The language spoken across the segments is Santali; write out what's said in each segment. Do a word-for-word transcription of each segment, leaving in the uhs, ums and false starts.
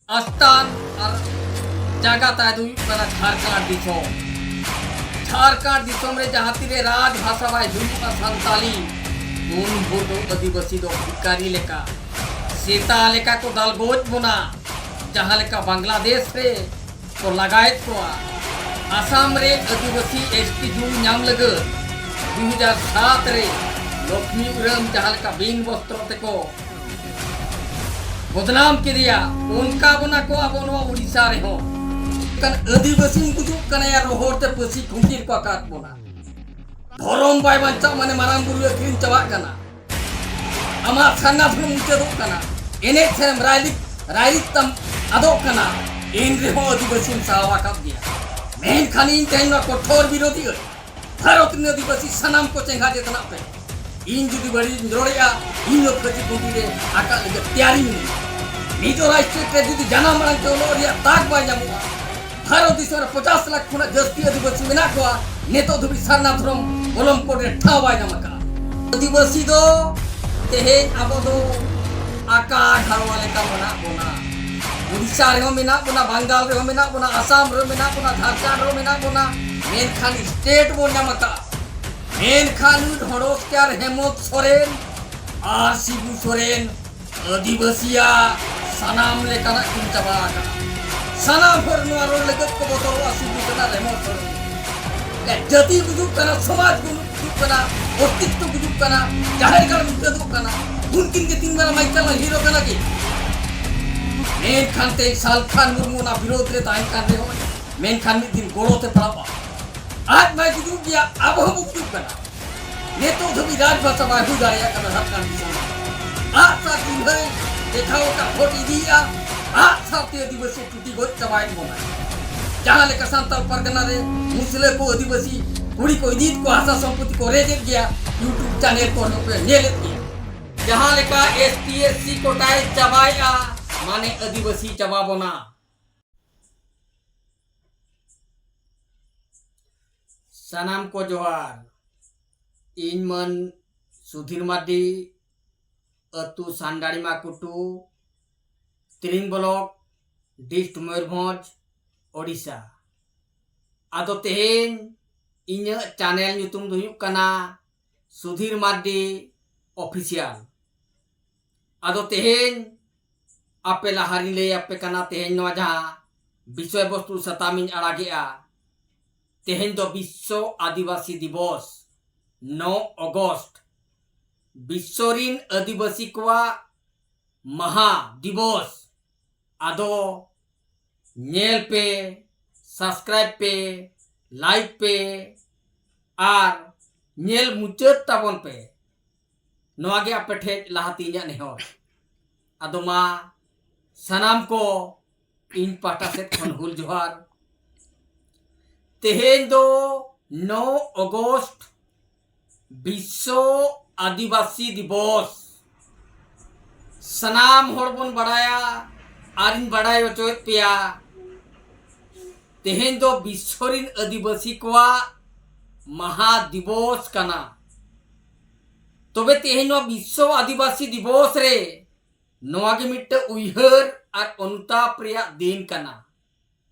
ᱟᱥᱛᱟᱱ ᱟᱨ ᱡᱟᱭᱜᱟ ᱛᱟᱭ ᱫᱚ ᱦᱩᱭᱩᱜ ᱠᱟᱱᱟ ᱡᱷᱟᱲᱠᱷᱚᱸᱰ ᱫᱤᱥᱚᱢ᱾ ᱡᱷᱟᱲᱠᱷᱚᱸᱰ ᱫᱤᱥᱚᱢ ᱨᱮ ᱡᱟᱦᱟᱸ ᱛᱤᱨᱮ ᱨᱟᱡᱽ ᱵᱷᱟᱥᱟ ᱵᱟᱭ ᱦᱩᱭᱩᱜᱼᱟ ᱥᱟᱱᱛᱟᱞᱤ, ᱩᱱ ᱵᱷᱳᱨ ᱫᱚ ᱟᱹᱫᱤᱵᱟᱹᱥᱤ ᱫᱚ ᱵᱷᱤᱠᱟᱨᱤ ᱞᱮᱠᱟ, ᱥᱮᱛᱟ ᱞᱮᱠᱟ ᱠᱚ ᱫᱟᱞ ᱜᱚᱡ ᱵᱚᱱᱟ᱾ ᱡᱟᱦᱟᱸ ᱞᱮᱠᱟ ᱵᱟᱝᱞᱟᱫᱮᱥ ᱨᱮ ᱠᱚ ᱞᱟᱜᱟᱭᱮᱫ ᱠᱚᱣᱟ, ᱟᱥᱟᱢ ᱨᱮ ᱟᱹᱫᱤᱵᱟᱹᱥᱤ ᱮᱥ ᱴᱤ ᱡᱩᱢᱤ ᱧᱟᱢ ᱞᱟᱹᱜᱤᱫ ᱫᱩ ᱦᱟᱡᱟᱨ ᱥᱟᱛ ᱨᱮ ᱞᱚᱠᱷᱢᱤ ᱩᱨᱟᱢ ᱡᱟᱦᱟᱸ ᱞᱮᱠᱟ ᱵᱤᱱ ᱵᱚᱥᱛᱨᱚ ᱛᱮᱠᱚ ᱵᱚᱫᱱᱟᱢ ᱠᱮᱫᱮᱭᱟ, ᱚᱱᱠᱟ ᱵᱚᱱᱟ ᱠᱚ ᱟᱵᱚ ᱱᱚᱣᱟ ᱩᱰᱤᱥᱟ ᱨᱮᱦᱚᱸ᱾ ᱠᱟᱱ ᱟᱹᱫᱤᱵᱟᱹᱥᱤᱢ ᱜᱩᱡᱩᱜ ᱠᱟᱱᱟ ᱭᱟ, ᱨᱚᱦᱚᱲ ᱛᱮ ᱯᱟᱹᱥᱤ ᱠᱷᱩᱱᱴᱤ ᱨᱮᱠᱚ ᱟᱠᱟᱫ ᱵᱚᱱᱟ᱾ ᱫᱷᱚᱨᱚᱢ ᱵᱟᱭ ᱵᱟᱧᱪᱟᱜ ᱢᱟᱱᱮ ᱢᱟᱨᱟᱝ ᱵᱩᱨᱩ ᱟᱹᱠᱷᱨᱤᱧ ᱪᱟᱵᱟᱜ ᱠᱟᱱᱟ᱾ ᱟᱢᱟᱜ ᱥᱟᱨᱱᱟ ᱫᱷᱚᱨᱚᱢ ᱢᱩᱪᱟᱹᱫᱚᱜ ᱠᱟᱱᱟ᱾ ᱮᱱᱮᱡ ᱥᱮᱨᱮᱧ ᱨᱟᱭᱨᱤᱛ, ᱨᱟᱭᱨᱤᱛ ᱛᱟᱢ ᱟᱫᱚᱜ ᱠᱟᱱᱟ᱾ ᱮᱱ ᱨᱮᱦᱚᱸ ᱟᱹᱫᱤᱵᱟᱹᱥᱤᱢ ᱥᱟᱦᱟᱣ ᱟᱠᱟᱫ ᱜᱮᱭᱟ᱾ ᱢᱮᱱᱠᱷᱟᱱ ᱤᱧ ᱛᱮᱦᱮᱧ ᱱᱚᱣᱟ ᱠᱚᱴᱷᱳᱨ ᱵᱤᱨᱳᱫᱷᱤ ᱟᱹᱧ᱾ ᱵᱷᱟᱨᱚᱛ ᱨᱮᱱ ᱟᱹᱫᱤᱵᱟᱹᱥᱤ ᱥᱟᱱᱟᱢ ᱠᱚ ᱪᱮᱸᱜᱷᱟ ᱪᱮᱛᱱᱟᱜ ᱯᱮ᱾ ᱤᱧ ᱡᱩᱫᱤ ᱵᱟᱹᱲᱤᱡ ᱤᱧ ᱨᱚᱲᱮᱜᱼᱟ, ᱤᱧ ᱫᱚ ᱯᱷᱟᱹᱥᱤ ᱠᱷᱩᱱᱴᱤ ᱨᱮ ᱟᱠᱟᱫ ᱞᱟᱹᱜᱤᱫ ᱛᱮᱭᱟᱨᱤ ᱢᱤᱱᱟᱹᱧᱟ᱾ ᱢᱤᱡᱳ ᱨᱟᱡᱽ ᱥᱴᱮᱴ ᱨᱮ ᱡᱩᱫᱤ ᱡᱟᱱᱟᱢ ᱟᱲᱟᱝ ᱛᱮ ᱚᱞᱚᱜ ᱨᱮᱭᱟᱜ ᱛᱟᱠ ᱵᱟᱭ ᱧᱟᱢᱚᱜᱼᱟ, ᱵᱷᱟᱨᱚᱛ ᱫᱤᱥᱚᱢ ᱨᱮ ᱯᱚᱪᱟᱥ ᱞᱟᱠᱷ ᱠᱷᱚᱱᱟᱜ ᱡᱟᱹᱥᱛᱤ ᱟᱹᱫᱤᱵᱟᱹᱥᱤ ᱢᱮᱱᱟᱜ ᱠᱚᱣᱟ, ᱱᱤᱛᱚᱜ ᱫᱷᱟᱹᱵᱤᱡ ᱥᱟᱨᱱᱟ ᱫᱷᱚᱨᱚᱢ ᱠᱚᱞᱚᱢ ᱠᱳᱰ ᱨᱮ ᱴᱷᱟᱶ ᱵᱟᱭ ᱧᱟᱢ ᱟᱠᱟᱫᱼᱟ᱾ ᱟᱹᱫᱤᱵᱟᱹᱥᱤ ᱫᱚ ᱛᱮᱦᱮᱧ ᱟᱵᱚ ᱫᱚ ᱟᱠᱟ ᱜᱷᱟᱲᱣᱟ ᱞᱮᱠᱟ ᱢᱮᱱᱟᱜ ᱵᱚᱱᱟ᱾ ᱩᱲᱤᱥᱥᱟ ᱨᱮᱦᱚᱸ ᱢᱮᱱᱟᱜ ᱵᱚᱱᱟ, ᱵᱟᱝᱜᱟᱞ ᱨᱮᱦᱚᱸ ᱢᱮᱱᱟᱜ ᱵᱚᱱᱟ, ᱟᱥᱟᱢ ᱨᱮᱦᱚᱸ ᱢᱮᱱᱟᱜ ᱵᱚᱱᱟ, ᱡᱷᱟᱲᱠᱷᱚᱸᱰ ᱨᱮᱦᱚᱸ ᱢᱮᱱᱟᱜ ᱵᱚᱱᱟ, ᱢᱮᱱᱠᱷᱟᱱ ᱥᱴᱮᱴ ᱵᱚᱱ ᱧᱟᱢ ᱟᱠᱟᱫᱼᱟ᱾ ᱢᱮᱱᱠᱷᱟᱱ ᱱᱩᱭ ᱰᱷᱚᱸᱰᱚᱥ ᱠᱮᱭᱟᱨ ᱦᱮᱢᱚᱱᱛ ᱥᱚᱨᱮᱱ ᱟᱨ ᱥᱤᱵᱩ ᱥᱚᱨᱮᱱ ᱟᱹᱫᱤᱵᱟᱹᱥᱤᱭᱟᱜ ᱥᱟᱱᱟᱢ ᱞᱮᱠᱟᱱᱟᱜ ᱠᱤᱱ ᱪᱟᱵᱟ ᱟᱠᱟᱫᱼᱟ᱾ ᱥᱟᱱᱟᱢ ᱦᱚᱲ ᱱᱚᱣᱟ ᱨᱚᱲ ᱞᱟᱹᱜᱤᱫ ᱠᱚ ᱵᱚᱛᱚᱨᱚᱜᱼᱟ, ᱥᱤᱵᱩ ᱥᱚᱨᱮᱱ ᱟᱨ ᱦᱮᱢᱚᱱᱛ ᱥᱚᱨᱮᱱ᱾ ᱮ, ᱡᱟᱹᱛᱤ ᱜᱩᱡᱩᱜ ᱠᱟᱱᱟ, ᱥᱚᱢᱟᱡᱽ ᱜᱩᱡᱩᱜ ᱠᱟᱱᱟ, ᱚᱥᱛᱤᱛᱛᱚ ᱜᱩᱡᱩᱜ ᱠᱟᱱᱟ, ᱡᱟᱦᱮᱨ ᱜᱟᱲ ᱢᱩᱪᱟᱹᱫᱚᱜ ᱠᱟᱱᱟ᱾ ᱩᱱᱠᱤᱱ ᱜᱮ ᱛᱤᱱ ᱢᱟᱨᱟᱝ ᱢᱟᱭᱠᱟᱞ ᱦᱤᱨᱳ ᱠᱟᱱᱟ ᱠᱤᱱ᱾ ᱢᱮᱱᱠᱷᱟᱱ ᱛᱮ ᱥᱟᱞᱠᱷᱟᱱ ᱢᱩᱨᱢᱩ ᱚᱱᱟ ᱵᱤᱨᱳᱫᱷ ᱨᱮ ᱛᱟᱦᱮᱸ ᱠᱟᱱ ᱨᱮᱦᱚᱸ, ᱢᱮᱱᱠᱷᱟᱱ ᱢᱤᱫ ᱫᱤᱱ ᱜᱚᱲᱚ ᱛᱮ ᱯᱟᱲᱟᱣᱼᱟ᱾ ᱟᱡ ᱢᱟᱭ ᱜᱩᱡᱩᱜ ᱜᱮᱭᱟ, ᱟᱵᱚ ᱦᱚᱸ ᱵᱚ ᱜᱩᱡᱩᱜ ᱠᱟᱱᱟ᱾ ᱱᱤᱛᱚᱜ ᱫᱷᱟᱹᱵᱤᱡ ᱨᱟᱡᱽ ᱵᱷᱟᱥᱟ ᱵᱟᱭ ᱦᱩᱭ ᱫᱟᱲᱮᱭᱟᱜ ᱠᱟᱱᱟ ᱡᱷᱟᱲᱠᱷᱚᱸᱰ ᱫᱤᱥᱚᱢ ᱨᱮ᱾ ᱟᱜ ᱥᱟᱨ ᱪᱤᱱᱦᱟᱹᱭ ᱫᱮᱠᱷᱟᱣ ᱟᱠᱟᱫ ᱵᱷᱳᱴ ᱤᱫᱤᱭᱮᱫᱼᱟ, ᱟᱜ ᱥᱟᱨᱛᱮ ᱟᱹᱫᱤᱵᱟᱹᱥᱤ ᱴᱩᱴᱤ ᱜᱚᱡ ᱪᱟᱵᱟᱭᱮᱫ ᱵᱚᱱᱟ᱾ ᱡᱟᱦᱟᱸ ᱞᱮᱠᱟ ᱥᱟᱱᱛᱟᱲ ᱯᱟᱨᱜᱟᱱᱟ ᱨᱮ ᱢᱩᱥᱞᱟᱹ ᱠᱚ ᱟᱹᱫᱤᱵᱟᱹᱥᱤ ᱠᱩᱲᱤ ᱠᱚ ᱤᱫᱤᱭᱮᱫ ᱠᱚᱣᱟ, ᱦᱟᱥᱟ ᱥᱚᱢᱯᱚᱛᱤ ᱠᱚ ᱨᱮᱡᱮᱫ ᱜᱮᱭᱟ, YouTube ᱪᱮᱱᱮᱞ ᱠᱚᱨᱮ ᱦᱚᱸᱯᱮ ᱧᱮᱞᱮᱫ ᱜᱮᱭᱟ᱾ ᱡᱟᱦᱟᱸ ᱞᱮᱠᱟ S T S C quota ᱪᱟᱵᱟᱭᱮᱫᱼᱟ, ᱢᱟᱱᱮ ᱟᱹᱫᱤᱵᱟᱹᱥᱤ ᱪᱟᱵᱟ ᱵᱚᱱᱟ᱾ ᱥᱟᱱᱟᱢ ᱠᱚ ᱡᱚᱦᱟᱨ᱾ ᱤᱧ ᱢᱟᱹᱱ ᱥᱩᱫᱷᱤᱨ ᱢᱟᱨᱰᱤ, ᱟᱹᱛᱩ ᱥᱟᱱᱰᱟᱲᱤ ᱢᱟᱠᱩᱴᱩ, ᱛᱤᱨᱤᱝ ᱵᱞᱚᱠ, ᱰᱤᱥᱴ ᱢᱚᱭᱩᱨᱵᱷᱚᱸᱡᱽ, ᱳᱰᱤᱥᱟ᱾ ᱟᱫᱚ ᱛᱮᱦᱮᱧ ᱤᱧᱟᱹᱜ ᱪᱮᱱᱮᱞ ᱧᱩᱛᱩᱢ ᱫᱚ ᱦᱩᱭᱩᱜ ᱠᱟᱱᱟ ᱥᱩᱫᱷᱤᱨ ᱢᱟᱨᱰᱤ ᱚᱯᱷᱤᱥᱤᱭᱟᱞ᱾ ᱟᱫᱚ ᱛᱮᱦᱮᱧ ᱟᱯᱮ ᱞᱟᱦᱟᱨᱤᱧ ᱞᱟᱹᱭ ᱟᱯᱮ ᱠᱟᱱᱟ, ᱛᱮᱦᱮᱧ ᱱᱚᱣᱟ ᱡᱟᱦᱟᱸ ᱵᱤᱥᱚᱭ ᱵᱚᱥᱛᱩ ᱥᱟᱛᱟᱢ ᱤᱧ ᱟᱲᱟᱜᱮᱜᱼᱟ, ᱛᱮᱦᱮᱧ ᱫᱚ ᱵᱤᱥᱥᱚ ᱟᱹᱫᱤᱵᱟᱹᱥᱤ ᱫᱤᱵᱚᱥ, ᱱᱚ ᱚᱜᱚᱥᱴ, ᱵᱤᱥᱥᱚ ᱨᱤᱱ ᱟᱹᱫᱤᱵᱟᱹᱥᱤ ᱠᱚᱣᱟᱜ ᱢᱟᱦᱟ ᱫᱤᱵᱚᱥ᱾ ᱟᱫᱚ ᱧᱮᱞ ᱯᱮ, ᱥᱟᱵᱥᱠᱨᱟᱭᱤᱵ ᱯᱮ, ᱞᱟᱭᱤᱠ ᱯᱮ ᱟᱨ ᱧᱮᱞ ᱢᱩᱪᱟᱹᱫ ᱛᱟᱵᱚᱱ ᱯᱮ᱾ ᱱᱚᱣᱟ ᱜᱮ ᱟᱯᱮ ᱴᱷᱮᱡ ᱞᱟᱦᱟᱛᱮ ᱤᱧᱟᱹᱜ ᱱᱮᱦᱚᱨ᱾ ᱟᱫᱚ ᱢᱟ ᱥᱟᱱᱟᱢ ᱠᱚ ᱤᱧ ᱯᱟᱦᱴᱟ ᱥᱮᱫ ᱠᱷᱚᱱ ᱦᱩᱞ ᱡᱚᱦᱟᱨ᱾ ᱛᱮᱦᱮᱧ ᱫᱚ ᱱᱚ ᱚᱜᱚᱥᱴ, ᱵᱤᱥᱥᱚ ᱟᱹᱫᱤᱵᱟᱹᱥᱤ ᱫᱤᱵᱚᱥ᱾ ᱥᱟᱱᱟᱢ ᱦᱚᱲ ᱵᱚᱱ ᱵᱟᱲᱟᱭᱟ ᱟᱨᱤᱧ ᱵᱟᱲᱟᱭ ᱦᱚᱪᱚᱭᱮᱫ ᱯᱮᱭᱟ, ᱛᱮᱦᱮᱧ ᱫᱚ ᱵᱤᱥᱥᱚ ᱨᱤᱱ ᱟᱹᱫᱤᱵᱟᱹᱥᱤ ᱠᱚᱣᱟᱜ ᱢᱟᱦᱟ ᱫᱤᱵᱚᱥ ᱠᱟᱱᱟ᱾ ᱛᱚᱵᱮ ᱛᱮᱦᱮᱧ ᱱᱚᱣᱟ ᱵᱤᱥᱥᱚ ᱟᱹᱫᱤᱵᱟᱹᱥᱤ ᱫᱤᱵᱚᱥ ᱨᱮ ᱱᱚᱣᱟ ᱜᱮ ᱢᱤᱫᱴᱟᱝ ᱩᱭᱦᱟᱹᱨ ᱟᱨ ᱚᱱᱩᱛᱟᱯ ᱨᱮᱭᱟᱜ ᱫᱤᱱ ᱠᱟᱱᱟ᱾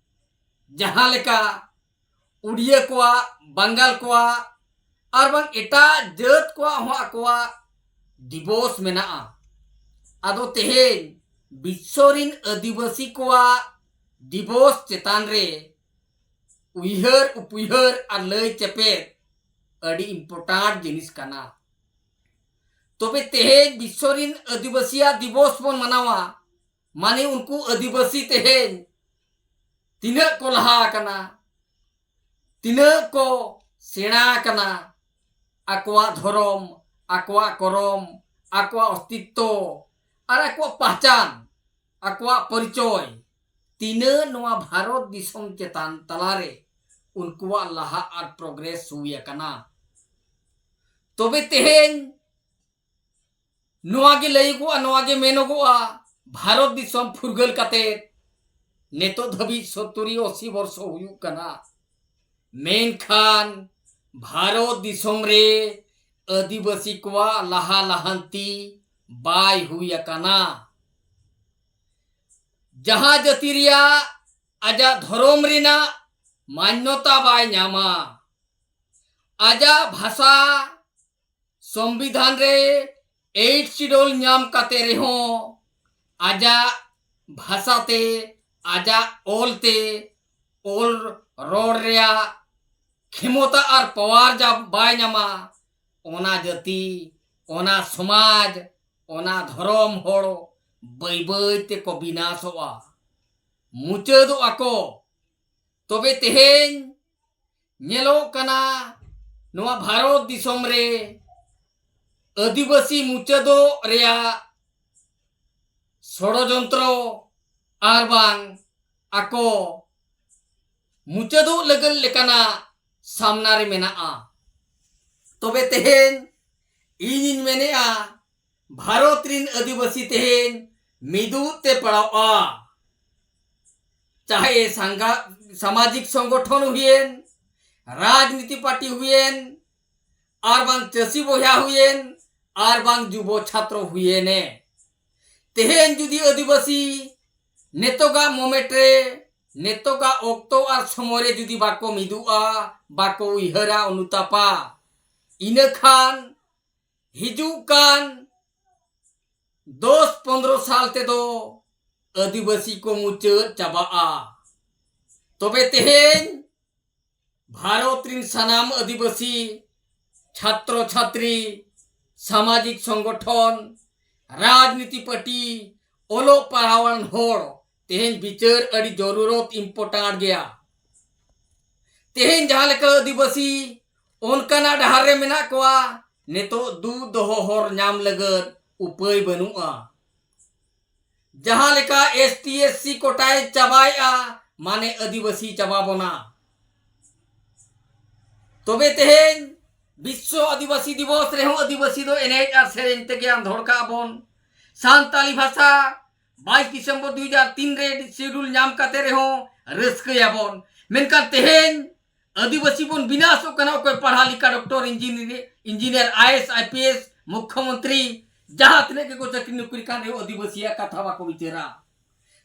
ᱡᱟᱦᱟᱸ ᱞᱮᱠᱟ ᱩᱲᱤᱭᱟᱹ ᱠᱚᱣᱟᱜ, ᱵᱟᱝᱜᱟᱞ ᱠᱚᱣᱟᱜ ᱟᱨ ᱵᱟᱝ ᱮᱴᱟᱜ ᱡᱟᱹᱛ ᱠᱚᱣᱟᱜ ᱦᱚᱸ ᱟᱠᱚᱣᱟᱜ ᱫᱤᱵᱚᱥ ᱢᱮᱱᱟᱜᱼᱟ, ᱟᱫᱚ ᱛᱮᱦᱮᱧ ᱵᱤᱥᱥᱚ ᱨᱤᱱ ᱟᱹᱫᱤᱵᱟᱹᱥᱤ ᱠᱚᱣᱟᱜ ᱫᱤᱵᱚᱥ ᱪᱮᱛᱟᱱ ᱨᱮ ᱩᱭᱦᱟᱹᱨ ᱩᱯᱩᱭᱦᱟᱹᱨ ᱟᱨ ᱞᱟᱹᱭ ᱪᱮᱯᱮᱫ ᱟᱹᱰᱤ ᱤᱢᱯᱚᱨᱴᱟᱱᱴ ᱡᱤᱱᱤᱥ ᱠᱟᱱᱟ᱾ ᱛᱚᱵᱮ ᱛᱮᱦᱮᱧ ᱵᱤᱥᱥᱚ ᱨᱤᱱ ᱟᱹᱫᱤᱵᱟᱹᱥᱤᱭᱟᱜ ᱫᱤᱵᱚᱥ ᱵᱚᱱ ᱢᱟᱱᱟᱣᱟ, ᱢᱟᱱᱮ ᱩᱱᱠᱩ ᱟᱹᱫᱤᱵᱟᱹᱥᱤ ᱛᱮᱦᱮᱧ ᱛᱤᱱᱟᱹᱜ ᱠᱚ ᱞᱟᱦᱟ ᱟᱠᱟᱱᱟ, ᱛᱤᱱᱟᱹᱜ ᱠᱚ ᱥᱮᱬᱟ ᱟᱠᱟᱱᱟ, ᱟᱠᱚᱣᱟᱜ ᱫᱷᱚᱨᱚᱢ, ᱟᱠᱚᱣᱟᱜ ᱠᱚᱨᱚᱢ, ᱟᱠᱚᱣᱟᱜ ᱚᱥᱛᱤᱛᱛᱚ ᱟᱨ ᱟᱠᱚᱣᱟᱜ ᱯᱟᱦᱪᱟᱱ, ᱟᱠᱚᱣᱟᱜ ᱯᱚᱨᱤᱪᱚᱭ ᱛᱤᱱᱟᱹᱜ ᱱᱚᱣᱟ ᱵᱷᱟᱨᱚᱛ ᱫᱤᱥᱚᱢ ᱪᱮᱛᱟᱱ ᱛᱟᱞᱟᱨᱮ ᱩᱱᱠᱩᱣᱟᱜ ᱞᱟᱦᱟ ᱟᱨ ᱯᱨᱚᱜᱨᱮᱥ ᱦᱩᱭ ᱟᱠᱟᱱᱟ᱾ ᱛᱚᱵᱮ ᱛᱮᱦᱮᱧ ᱱᱚᱣᱟ ᱜᱮ ᱞᱟᱹᱭᱚᱜᱚᱜᱼᱟ, ᱱᱚᱣᱟ ᱜᱮ ᱢᱮᱱᱚᱜᱚᱜᱼᱟ, ᱵᱷᱟᱨᱚᱛ ᱫᱤᱥᱚᱢ ᱯᱷᱩᱨᱜᱟᱹᱞ ᱠᱟᱛᱮ ᱱᱤᱛᱚᱜ ᱫᱷᱟᱹᱵᱤᱡ ᱥᱚᱛᱛᱚᱨᱤ ᱟᱥᱤ ᱵᱚᱨᱥᱚ ᱦᱩᱭᱩᱜ ᱠᱟᱱᱟ, ᱢᱮᱱᱠᱷᱟᱱ ᱵᱷᱟᱨᱚᱛ ᱫᱤᱥᱚᱢ ᱨᱮ ᱟᱹᱫᱤᱵᱟᱹᱥᱤ ᱠᱚᱣᱟᱜ ᱞᱟᱦᱟ ᱞᱟᱦᱟᱱᱛᱤ ᱵᱟᱭ ᱦᱩᱭ ᱟᱠᱟᱱᱟ᱾ ᱡᱟᱦᱟᱸ ᱡᱟᱹᱛᱤ ᱨᱮᱭᱟᱜ ᱟᱡᱟᱜ ᱫᱷᱚᱨᱚᱢ ᱨᱮᱱᱟᱜ ᱢᱟᱱᱱᱚᱛᱟ ᱵᱟᱭ ᱧᱟᱢᱟ, ᱟᱡᱟᱜ ᱵᱷᱟᱥᱟ ᱥᱚᱝᱵᱤᱫᱷᱟᱱ ᱨᱮ ᱮᱭᱤᱴ ᱥᱤᱰᱚᱞ ᱧᱟᱢ ᱠᱟᱛᱮ ᱨᱮᱦᱚᱸ ᱟᱡᱟᱜ ᱵᱷᱟᱥᱟᱛᱮ, ᱟᱡᱟᱜ ᱚᱞᱛᱮ ᱚᱞ ᱨᱚᱲ ᱨᱮᱭᱟᱜ ᱠᱷᱮᱢᱚᱛᱟ ᱟᱨ ᱯᱟᱣᱟᱨ ᱡᱟ ᱵᱟᱭ ᱧᱟᱢᱟ, ᱚᱱᱟ ᱡᱟᱹᱛᱤ, ᱚᱱᱟ ᱥᱚᱢᱟᱡᱽ, ᱚᱱᱟ ᱫᱷᱚᱨᱚᱢ ᱦᱚᱲ ᱵᱟᱹᱭ ᱵᱟᱹᱭ ᱛᱮᱠᱚ ᱵᱤᱱᱟᱥᱚᱜᱼᱟ, ᱢᱩᱪᱟᱹᱫᱚᱜᱼᱟ ᱠᱚ᱾ ᱛᱚᱵᱮ ᱛᱮᱦᱮᱧ ᱧᱮᱞᱚᱜ ᱠᱟᱱᱟ, ᱱᱚᱣᱟ ᱵᱷᱟᱨᱚᱛ ᱫᱤᱥᱚᱢ ᱨᱮ ᱟᱹᱫᱤᱵᱟᱹᱥᱤ ᱢᱩᱪᱟᱹᱫᱚᱜ ᱨᱮᱭᱟᱜ ᱥᱚᱲᱚᱡᱚᱱᱛᱨᱚ ᱟᱨ ᱵᱟᱝ ᱟᱠᱚ ᱢᱩᱪᱟᱹᱫᱚᱜ ᱞᱟᱹᱜᱤᱫ ᱞᱮᱠᱟᱱᱟᱜ ᱥᱟᱢᱱᱟ ᱨᱮ ᱢᱮᱱᱟᱜᱼᱟ᱾ ᱛᱚᱵᱮ ᱛᱮᱦᱮᱧ ᱤᱧᱤᱧ ᱢᱮᱱᱮᱜᱼᱟ, ᱵᱷᱟᱨᱚᱛ ᱨᱤᱱ ᱟᱹᱫᱤᱵᱟᱹᱥᱤ ᱛᱮᱦᱮᱧ ᱢᱤᱫᱩᱜ ᱛᱮ ᱯᱟᱲᱟᱣᱜᱼᱟ᱾ ᱪᱟᱦᱮ ᱥᱟᱸᱜᱟ-, ᱥᱟᱢᱟᱡᱤᱠ ᱥᱚᱝᱜᱚᱴᱷᱚᱱ ᱦᱩᱭᱮᱱ, ᱨᱟᱡᱽᱱᱤᱛᱤ ᱯᱟᱨᱴᱤ ᱦᱩᱭᱮᱱ, ᱟᱨ ᱵᱟᱝ ᱪᱟᱹᱥᱤ ᱵᱚᱭᱦᱟ ᱦᱩᱭᱮᱱ, ᱟᱨ ᱵᱟᱝ ᱡᱩᱵᱚ ᱪᱷᱟᱛᱨᱚ ᱦᱩᱭᱮᱱᱮ, ᱛᱮᱦᱮᱧ ᱡᱩᱫᱤ ᱟᱹᱫᱤᱵᱟᱹᱥᱤ ᱱᱤᱛᱚᱜᱟᱜ moment ᱨᱮ, ᱱᱤᱛᱚᱜᱟᱜ ᱚᱠᱛᱚ ᱟᱨ ᱥᱚᱢᱚᱭ ᱨᱮ ᱡᱩᱫᱤ ᱵᱟᱠᱚ ᱢᱤᱫᱩᱜᱼᱟ, ᱵᱟᱠᱚ ᱩᱭᱦᱟᱹᱨᱟ ᱚᱱᱩᱛᱟᱯᱟ, ᱤᱱᱟᱹ ᱠᱷᱟᱱ ᱦᱤᱡᱩᱜ ᱠᱟᱱ ᱫᱚᱥ ᱯᱚᱱᱫᱽᱨᱚ ᱥᱟᱞ ᱛᱮᱫᱚ ᱟᱹᱫᱤᱵᱟᱹᱥᱤ ᱠᱚ ᱢᱩᱪᱟᱹᱫ ᱪᱟᱵᱟᱜᱼᱟ᱾ ᱛᱚᱵᱮ ᱛᱮᱦᱮᱧ ᱵᱷᱟᱨᱚᱛ ᱨᱤᱱ ᱥᱟᱱᱟᱢ ᱟᱹᱫᱤᱵᱟᱹᱥᱤ ᱪᱷᱟᱛᱨᱚ ᱪᱷᱟᱛᱨᱤ, ᱥᱟᱢᱟᱡᱤᱠ ᱥᱚᱝᱜᱚᱴᱷᱚᱱ, ᱨᱟᱡᱽᱱᱤᱛᱤ ᱯᱟᱨᱴᱤ, ᱚᱞᱚᱜ ᱯᱟᱲᱦᱟᱣᱟᱱ ᱦᱚᱲ, ᱛᱮᱦᱮᱧ ᱵᱤᱪᱟᱹᱨ ᱟᱹᱰᱤ ᱡᱚᱨᱩᱨᱚᱛ, important ᱜᱮᱭᱟ᱾ ᱛᱮᱦᱮᱧ ᱡᱟᱦᱟᱸ ᱞᱮᱠᱟ ᱟᱹᱫᱤᱵᱟᱹᱥᱤ ᱚᱱᱠᱟᱱᱟᱜ ᱰᱟᱦᱟᱨ ᱨᱮ ᱢᱮᱱᱟᱜ ᱠᱚᱣᱟ, ᱱᱤᱛᱚᱜ ᱫᱩᱜ ᱫᱚᱦᱚ ᱦᱚᱨ ᱧᱟᱢ ᱞᱟᱹᱜᱤᱫ ᱩᱯᱟᱹᱭ ᱵᱟᱹᱱᱩᱜᱼᱟ᱾ ᱡᱟᱦᱟᱸ ᱞᱮᱠᱟ ST SC ᱠᱳᱴᱟᱭ ᱪᱟᱵᱟᱭᱮᱜᱼᱟ, ᱢᱟᱱᱮ ᱟᱹᱫᱤᱵᱟᱹᱥᱤ ᱪᱟᱵᱟ ᱵᱚᱱᱟ᱾ ᱛᱚᱵᱮ ᱛᱮᱦᱮᱧ ᱵᱤᱥᱥᱚ ᱟᱹᱫᱤᱵᱟᱹᱥᱤ ᱫᱤᱵᱚᱥ ᱨᱮᱦᱚᱸ ᱟᱹᱫᱤᱵᱟᱹᱥᱤ ᱫᱚ ᱮᱱᱮᱡ ᱟᱨ ᱥᱮᱨᱮᱧ ᱛᱮᱜᱮ ᱟᱸᱫᱷᱚᱲ ᱠᱟᱜᱼᱟ ᱵᱚᱱ᱾ ᱥᱟᱱᱛᱟᱞᱤ ᱵᱷᱟᱥᱟ ᱵᱟᱭᱤᱥ ᱰᱤᱥᱮᱢᱵᱚᱨ ᱫᱩ ᱦᱟᱡᱟᱨ ᱛᱤᱱ ᱨᱮ schedule ᱧᱟᱢ ᱠᱟᱛᱮ ᱨᱮᱦᱚᱸ ᱨᱟᱹᱥᱠᱟᱹᱭᱟᱵᱚᱱ, ᱢᱮᱱᱠᱷᱟᱱ ᱛᱮᱦᱮᱧ ᱟᱹᱫᱤᱵᱟᱹᱥᱤ ᱵᱚᱱ ᱵᱤᱱᱟᱥᱚᱜ ᱠᱟᱱᱟ᱾ ᱚᱠᱚᱭ ᱯᱟᱲᱦᱟᱣ ᱞᱮᱠᱟ doctor, engineer, engineer, IAS, IPS, ᱢᱩᱠᱠᱷᱚᱢᱚᱱᱛᱨᱤ, ᱡᱟᱦᱟᱸ ᱛᱤᱱᱟᱹᱜ ᱜᱮᱠᱚ ᱪᱟᱹᱠᱨᱤ ᱱᱚᱠᱨᱤ ᱠᱟᱱ ᱨᱮᱦᱚᱸ ᱟᱹᱫᱤᱵᱟᱹᱥᱤᱭᱟᱜ ᱠᱟᱛᱷᱟ ᱵᱟᱠᱚ ᱵᱤᱪᱟᱹᱨᱟ᱾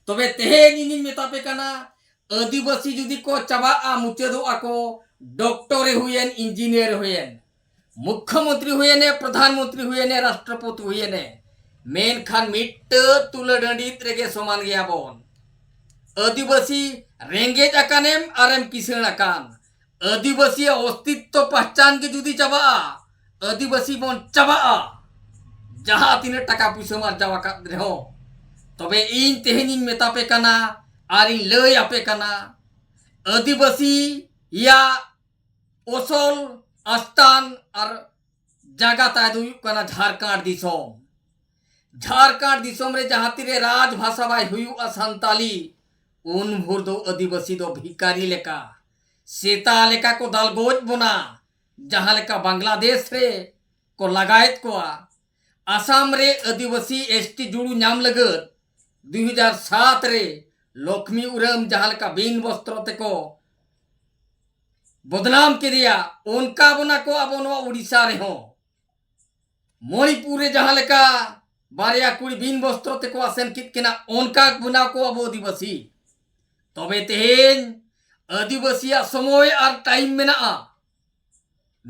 ᱛᱚᱵᱮ ᱛᱮᱦᱮᱧ ᱤᱧᱤᱧ ᱢᱮᱛᱟ ᱯᱮ ᱠᱟᱱᱟ, ᱟᱹᱫᱤᱵᱟᱹᱥᱤ ᱡᱩᱫᱤ ᱠᱚ ᱪᱟᱵᱟᱜᱼᱟ, ᱢᱩᱪᱟᱹᱫᱚᱜᱼᱟ ᱠᱚ, ᱰᱚᱠᱴᱚᱨᱮ ᱦᱩᱭᱮᱱ, ᱤᱧᱡᱤᱱᱤᱭᱟᱨᱮ ᱦᱩᱭᱮᱱ, ᱢᱩᱠᱠᱷᱚᱢᱚᱱᱛᱨᱤ ᱦᱩᱭᱮᱱᱮ, ᱯᱨᱚᱫᱷᱟᱱ ᱢᱚᱱᱛᱨᱤ ᱦᱩᱭᱮᱱᱮ, ᱨᱟᱥᱴᱨᱚᱯᱚᱛᱤ ᱦᱩᱭᱮᱱᱮ, ᱢᱮᱱᱠᱷᱟᱱ ᱢᱤᱫᱴᱟᱹ ᱛᱩᱞᱟᱹ ᱰᱟᱹᱰᱤᱛ ᱨᱮᱜᱮ ᱥᱚᱢᱟᱱ ᱜᱮᱭᱟ ᱵᱚᱱ᱾ ᱟᱹᱫᱤᱵᱟᱹᱥᱤ ᱨᱮᱸᱜᱮᱡ ᱟᱠᱟᱱᱮᱢ ᱟᱨᱮᱢ ᱠᱤᱥᱟᱹᱬ ᱟᱠᱟᱱ, ᱟᱹᱫᱤᱵᱟᱹᱥᱤᱭᱟᱜ ᱚᱥᱛᱤᱛᱛᱚ ᱯᱟᱦᱪᱟᱱ ᱜᱮ ᱡᱩᱫᱤ ᱪᱟᱵᱟᱜᱼᱟ, ᱟᱹᱫᱤᱵᱟᱹᱥᱤ ᱵᱚᱱ ᱪᱟᱵᱟᱜᱼᱟ, ᱡᱟᱦᱟᱸ ᱛᱤᱱᱟᱹᱜ ᱴᱟᱠᱟ ᱯᱩᱭᱥᱟᱹᱢ ᱟᱨᱡᱟᱣ ᱟᱠᱟᱫ ᱨᱮᱦᱚᱸ᱾ ᱛᱚᱵᱮ ᱤᱧ ᱛᱮᱦᱮᱧᱤᱧ ᱢᱮᱛᱟ ᱯᱮ ᱠᱟᱱᱟ ᱟᱨᱤᱧ ᱞᱟᱹᱭ ᱟᱯᱮ ᱠᱟᱱᱟ, ᱟᱹᱫᱤᱵᱟᱹᱥᱤᱭᱟᱜ ᱚᱥᱚᱞ ᱟᱥᱛᱟᱱ ᱟᱨ ᱡᱟᱭᱜᱟ ᱛᱟᱭ ᱫᱚ ᱦᱩᱭᱩᱜ ᱠᱟᱱᱟ ᱡᱷᱟᱲᱠᱷᱚᱸᱰ ᱫᱤᱥᱚᱢ᱾ ᱡᱷᱟᱲᱠᱷᱚᱸᱰ ᱫᱤᱥᱚᱢ ᱨᱮ ᱡᱟᱦᱟᱸ ᱛᱤᱨᱮ ᱨᱟᱡᱽ ᱵᱷᱟᱥᱟ ᱵᱟᱭ ᱦᱩᱭᱩᱜᱼᱟ ᱥᱟᱱᱛᱟᱞᱤ, ᱩᱱ ᱵᱷᱳᱨ ᱫᱚ ᱟᱹᱫᱤᱵᱟᱹᱥᱤ ᱫᱚ ᱵᱷᱤᱠᱟᱨᱤ ᱞᱮᱠᱟ, ᱥᱮᱛᱟ ᱞᱮᱠᱟ ᱠᱚ ᱫᱟᱞ ᱜᱚᱡ ᱵᱚᱱᱟ᱾ ᱡᱟᱦᱟᱸ ᱞᱮᱠᱟ ᱵᱟᱝᱞᱟᱫᱮᱥ ᱨᱮ ᱠᱚ ᱞᱟᱜᱟᱭᱮᱫ ᱠᱚᱣᱟ, ᱟᱥᱟᱢ ᱨᱮ ᱟᱹᱫᱤᱵᱟᱹᱥᱤ ᱮᱥ ᱴᱤ ᱡᱩᱲᱩ ᱧᱟᱢ ᱞᱟᱹᱜᱤᱫ ᱫᱩᱭ ᱦᱟᱡᱟᱨ ᱥᱟᱛ ᱨᱮ ᱞᱚᱠᱷᱢᱤ ᱩᱨᱟᱢ ᱡᱟᱦᱟᱸ ᱞᱮᱠᱟ ᱵᱤᱱ ᱵᱚᱥᱛᱨᱚ ᱛᱮᱠᱚ ᱵᱚᱫᱱᱟᱢ ᱠᱮᱫᱮᱭᱟ, ᱚᱱᱠᱟ ᱵᱚᱱᱟ ᱠᱚ ᱟᱵᱚ ᱱᱚᱣᱟ ᱩᱰᱤᱥᱟ ᱨᱮᱦᱚᱸ᱾ ᱢᱚᱬᱤᱯᱩᱨ ᱨᱮ ᱡᱟᱦᱟᱸ ᱞᱮᱠᱟ ᱵᱟᱨᱭᱟ ᱠᱩᱲᱤ ᱵᱤᱱ ᱵᱚᱥᱛᱨᱚ ᱛᱮᱠᱚ ᱟᱥᱮᱱ ᱠᱮᱫ ᱠᱤᱱᱟ, ᱚᱱᱠᱟ ᱵᱚᱱᱟ ᱠᱚ ᱟᱵᱚ ᱟᱹᱫᱤᱵᱟᱹᱥᱤ᱾ ᱛᱚᱵᱮ ᱛᱮᱦᱮᱧ ᱟᱹᱫᱤᱵᱟᱹᱥᱤᱭᱟᱜ ᱥᱚᱢᱚᱭ ᱟᱨ ᱴᱟᱭᱤᱢ ᱢᱮᱱᱟᱜᱼᱟ,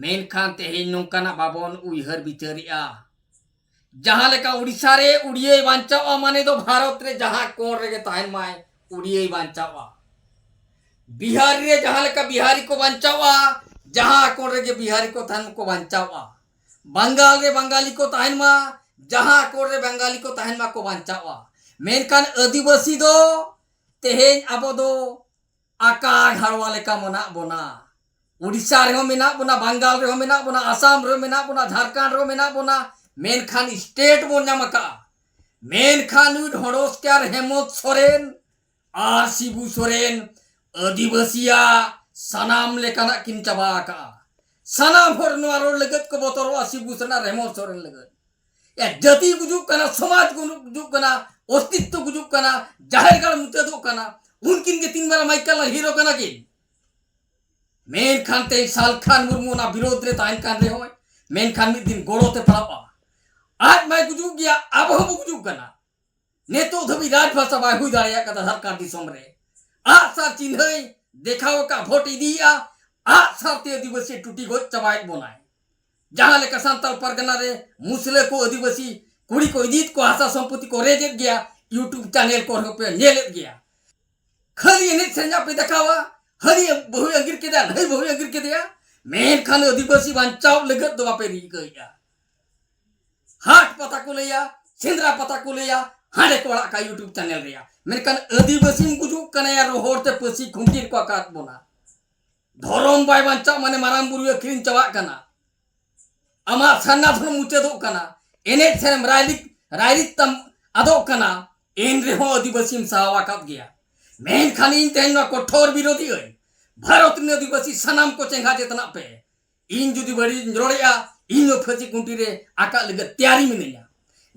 ᱢᱮᱱᱠᱷᱟᱱ ᱛᱮᱦᱮᱧ ᱱᱚᱝᱠᱟᱱᱟᱜ ᱵᱟᱵᱚᱱ ᱩᱭᱦᱟᱹᱨ ᱵᱤᱪᱟᱹᱨᱮᱜᱼᱟ᱾ ᱡᱟᱦᱟᱸ ᱞᱮᱠᱟ ᱩᱲᱤᱥᱥᱟ ᱨᱮ ᱩᱲᱤᱭᱟᱹᱭ ᱵᱟᱧᱪᱟᱣᱼᱟ, ᱢᱟᱱᱮ ᱫᱚ ᱵᱷᱟᱨᱚᱛ ᱨᱮ ᱡᱟᱦᱟᱸ ᱠᱚᱬ ᱨᱮᱜᱮ ᱛᱟᱦᱮᱱ ᱢᱟᱭ, ᱩᱲᱤᱭᱟᱹᱭ ᱵᱟᱧᱪᱟᱣᱼᱟ᱾ ᱵᱤᱦᱟᱨ ᱨᱮ ᱡᱟᱦᱟᱸ ᱞᱮᱠᱟ ᱵᱤᱦᱟᱨᱤ ᱠᱚ ᱵᱟᱧᱪᱟᱣᱼᱟ, ᱡᱟᱦᱟᱸ ᱠᱚᱬ ᱨᱮᱜᱮ ᱵᱤᱦᱟᱨᱤ ᱠᱚ ᱛᱟᱦᱮᱱ ᱠᱚ ᱵᱟᱧᱪᱟᱣᱼᱟ᱾ ᱵᱟᱝᱜᱟᱞ ᱨᱮ ᱵᱟᱝᱜᱟᱞᱤ ᱠᱚ ᱛᱟᱦᱮᱱ ᱢᱟ, ᱡᱟᱦᱟᱸ ᱠᱚᱬ ᱨᱮ ᱵᱟᱝᱜᱟᱞᱤ ᱠᱚ ᱛᱟᱦᱮᱱ ᱢᱟ ᱠᱚ ᱵᱟᱧᱪᱟᱣᱼᱟ᱾ ᱢᱮᱱᱠᱷᱟᱱ ᱟᱹᱫᱤᱵᱟᱹᱥᱤ ᱫᱚ ᱛᱮᱦᱮᱧ ᱟᱵᱚ ᱫᱚ ᱟᱠᱟ ᱜᱷᱟᱲᱣᱟ ᱞᱮᱠᱟ ᱢᱮᱱᱟᱜ ᱵᱚᱱᱟ᱾ ᱩᱲᱤᱥᱥᱟ ᱨᱮᱦᱚᱸ ᱢᱮᱱᱟᱜ ᱵᱚᱱᱟ, ᱵᱟᱝᱜᱟᱞ ᱨᱮᱦᱚᱸ ᱢᱮᱱᱟᱜ ᱵᱚᱱᱟ, ᱟᱥᱟᱢ ᱨᱮᱦᱚᱸ ᱢᱮᱱᱟᱜ ᱵᱚᱱᱟ, ᱡᱷᱟᱲᱠᱷᱚᱸᱰ ᱨᱮᱦᱚᱸ ᱢᱮᱱᱟᱜ ᱵᱚᱱᱟ, ᱢᱮᱱᱠᱷᱟᱱ ᱥᱴᱮᱴ ᱵᱚᱱ ᱧᱟᱢ ᱟᱠᱟᱫᱼᱟ᱾ ᱢᱮᱱᱠᱷᱟᱱ ᱱᱩᱭ ᱰᱷᱚᱸᱰᱚᱥ ᱠᱮᱭᱟᱨ ᱦᱮᱢᱚᱱᱛ ᱥᱚᱨᱮᱱ ᱟᱨ ᱥᱤᱵᱩ ᱥᱚᱨᱮᱱ ᱟᱹᱫᱤᱵᱟᱹᱥᱤᱭᱟᱜ ᱥᱟᱱᱟᱢ ᱞᱮᱠᱟᱱᱟᱜ ᱠᱤᱱ ᱪᱟᱵᱟ ᱟᱠᱟᱫᱼᱟ᱾ ᱥᱟᱱᱟᱢ ᱦᱚᱲ ᱱᱚᱣᱟ ᱨᱚᱲ ᱞᱟᱹᱜᱤᱫ ᱠᱚ ᱵᱚᱛᱚᱨᱚᱜᱼᱟ, ᱥᱤᱵᱩ ᱥᱚᱨᱮᱱ ᱟᱨ ᱦᱮᱢᱚᱱᱛ ᱥᱚᱨᱮᱱ ᱞᱟᱹᱜᱤᱫ᱾ ᱮ, ᱡᱟᱹᱛᱤ ᱜᱩᱡᱩᱜ ᱠᱟᱱᱟ, ᱥᱚᱢᱟᱡᱽ ᱜᱩᱡᱩᱜ ᱠᱟᱱᱟ, ᱚᱥᱛᱤᱛᱛᱚ ᱜᱩᱡᱩᱜ ᱠᱟᱱᱟ, ᱡᱟᱦᱮᱨ ᱜᱟᱲ ᱢᱩᱪᱟᱹᱫᱚᱜ ᱠᱟᱱᱟ᱾ ᱩᱱᱠᱤᱱ ᱜᱮ ᱛᱤᱱ ᱢᱟᱨᱟᱝ ᱢᱟᱭᱠᱮᱞ ᱦᱤᱨᱳ ᱠᱟᱱᱟ ᱠᱤᱱ᱾ ᱢᱮᱱᱠᱷᱟᱱ ᱛᱮᱦᱮᱧ ᱥᱟᱞᱠᱷᱟᱱ ᱢᱩᱨᱢᱩ ᱚᱱᱟ ᱵᱤᱨᱳᱫᱷ ᱨᱮ ᱛᱟᱦᱮᱱ ᱠᱟᱱ ᱨᱮᱦᱚᱸᱭ, ᱢᱮᱱᱠᱷᱟᱱ ᱢᱤᱫ ᱫᱤᱱ ᱜᱚᱲᱚ ᱛᱮ ᱯᱟᱲᱟᱜᱼᱟ᱾ ᱟᱡ ᱢᱟᱭ ᱜᱩᱡᱩᱜ ᱜᱮᱭᱟ, ᱟᱵᱚ ᱦᱚᱸᱵᱚ ᱜᱩᱡᱩᱜ ᱠᱟᱱᱟ᱾ ᱱᱤᱛᱚᱜ ᱫᱷᱟᱹᱵᱤᱡ ᱨᱟᱡᱽ ᱵᱷᱟᱥᱟ ᱵᱟᱭ ᱦᱩᱭ ᱫᱟᱲᱮᱭᱟᱜ ᱠᱟᱱᱟ ᱡᱷᱟᱲᱠᱷᱚᱸᱰ ᱫᱤᱥᱚᱢ ᱨᱮ᱾ ᱟᱜ ᱥᱟᱨ ᱪᱤᱱᱦᱟᱹᱭ ᱫᱮᱠᱷᱟᱣ ᱟᱠᱟᱫ, ᱵᱷᱳᱴ ᱤᱫᱤᱭᱮᱫᱼᱟ, ᱟᱜ ᱥᱟᱨ ᱛᱮ ᱟᱹᱫᱤᱵᱟᱹᱥᱤ ᱴᱩᱴᱤ ᱜᱚᱡ ᱪᱟᱵᱟᱭᱮᱫ ᱵᱚᱱᱟᱭ᱾ ᱡᱟᱦᱟᱸ ᱞᱮᱠᱟ ᱥᱟᱱᱛᱟᱲ ᱯᱟᱨᱜᱟᱱᱟ ᱨᱮ ᱢᱩᱥᱞᱟᱹ ᱠᱚ, ᱟᱹᱫᱤᱵᱟᱹᱥᱤ ᱠᱩᱲᱤ ᱠᱚ ᱤᱫᱤᱭᱮᱫ ᱠᱚᱣᱟ, ᱦᱟᱥᱟ ᱥᱚᱢᱯᱚᱛᱤ ᱠᱚ ᱨᱮᱡᱮᱫ ᱜᱮᱭᱟ, YouTube ᱪᱮᱱᱮᱞ ᱠᱚᱨᱮ ᱦᱚᱸᱯᱮ ᱧᱮᱞᱮᱫ ᱜᱮᱭᱟ᱾ ᱠᱷᱟᱹᱞᱤ ᱮᱱᱮᱡ ᱥᱮᱨᱮᱧᱟᱜ ᱯᱮ ᱫᱮᱠᱷᱟᱣᱟ, ᱦᱟᱹᱱᱤ ᱵᱟᱹᱦᱩᱭ ᱟᱸᱜᱤᱨ ᱠᱮᱫᱮᱭᱟ, ᱱᱟᱹᱭ ᱵᱟᱹᱦᱩᱭ ᱟᱸᱜᱤᱨ ᱠᱮᱫᱮᱭᱟ, ᱢᱮᱱᱠᱷᱟᱱ ᱟᱹᱫᱤᱵᱟᱹᱥᱤ ᱵᱟᱧᱪᱟᱣ ᱞᱟᱹᱜᱤᱫ ᱫᱚ ᱵᱟᱯᱮ ᱨᱤᱠᱟᱹᱭᱮᱫᱼᱟ᱾ ᱦᱟᱴ ᱯᱟᱛᱟ ᱠᱚ ᱞᱟᱹᱭᱟ, ᱥᱮᱸᱫᱽᱨᱟ ᱯᱟᱛᱟ ᱠᱚ ᱞᱟᱹᱭᱟ, ᱦᱟᱸᱰᱮ ᱠᱚ ᱟᱲᱟᱜ ᱠᱟᱜᱼᱟ YouTube ᱪᱮᱱᱮᱞ ᱨᱮᱭᱟᱜ᱾ ᱢᱮᱱᱠᱷᱟᱱ ᱟᱹᱫᱤᱵᱟᱹᱥᱤᱢ ᱜᱩᱡᱩᱜ ᱠᱟᱱᱟ ᱭᱟ, ᱨᱚᱦᱚᱲ ᱛᱮ ᱯᱟᱹᱥᱤ ᱠᱷᱩᱱᱴᱤ ᱨᱮᱠᱚ ᱟᱠᱟᱫ ᱵᱚᱱᱟ᱾ ᱫᱷᱚᱨᱚᱢ ᱵᱟᱭ ᱵᱟᱧᱪᱟᱜ ᱢᱟᱱᱮ ᱢᱟᱨᱟᱝ ᱵᱩᱨᱩᱭ ᱟᱹᱠᱷᱨᱤᱧ ᱪᱟᱵᱟᱜ ᱠᱟᱱᱟ᱾ ᱟᱢᱟᱜ ᱥᱟᱨᱱᱟ ᱫᱷᱚᱨᱚᱢ ᱢᱩᱪᱟᱹᱫᱚᱜ ᱠᱟᱱᱟ᱾ ᱮᱱᱮᱡ ᱥᱮᱨᱮᱧ ᱨᱟᱭᱨᱤᱛ, ᱨᱟᱭᱨᱤᱛ ᱛᱟᱢ ᱟᱫᱚᱜ ᱠᱟᱱᱟ᱾ ᱮᱱ ᱨᱮᱦᱚᱸ ᱟᱹᱫᱤᱵᱟᱹᱥᱤᱢ ᱥᱟᱦᱟᱣ ᱟᱠᱟᱫ ᱜᱮᱭᱟ᱾ ᱢᱮᱱᱠᱷᱟᱱ ᱤᱧ ᱛᱮᱦᱮᱧ ᱱᱚᱣᱟ ᱠᱚᱴᱷᱳᱨ ᱵᱤᱨᱳᱫᱷᱤ ᱟᱹᱧ᱾ ᱵᱷᱟᱨᱚᱛ ᱨᱮᱱ ᱟᱹᱫᱤᱵᱟᱹᱥᱤ ᱥᱟᱱᱟᱢ ᱠᱚ ᱪᱮᱸᱜᱷᱟ ᱪᱮᱛᱱᱟᱜ ᱯᱮ᱾ ᱤᱧ ᱡᱩᱫᱤ ᱵᱟᱹᱲᱤᱡ ᱤᱧ ᱨᱚᱲᱮᱫᱼᱟ, ᱤᱧ ᱦᱚᱸ ᱯᱷᱟᱹᱥᱤ ᱠᱷᱩᱱᱴᱤ ᱨᱮ ᱟᱠᱟᱫ ᱞᱟᱹᱜᱤᱫ ᱛᱮᱭᱟᱨᱤ ᱢᱤᱱᱟᱹᱧᱟ᱾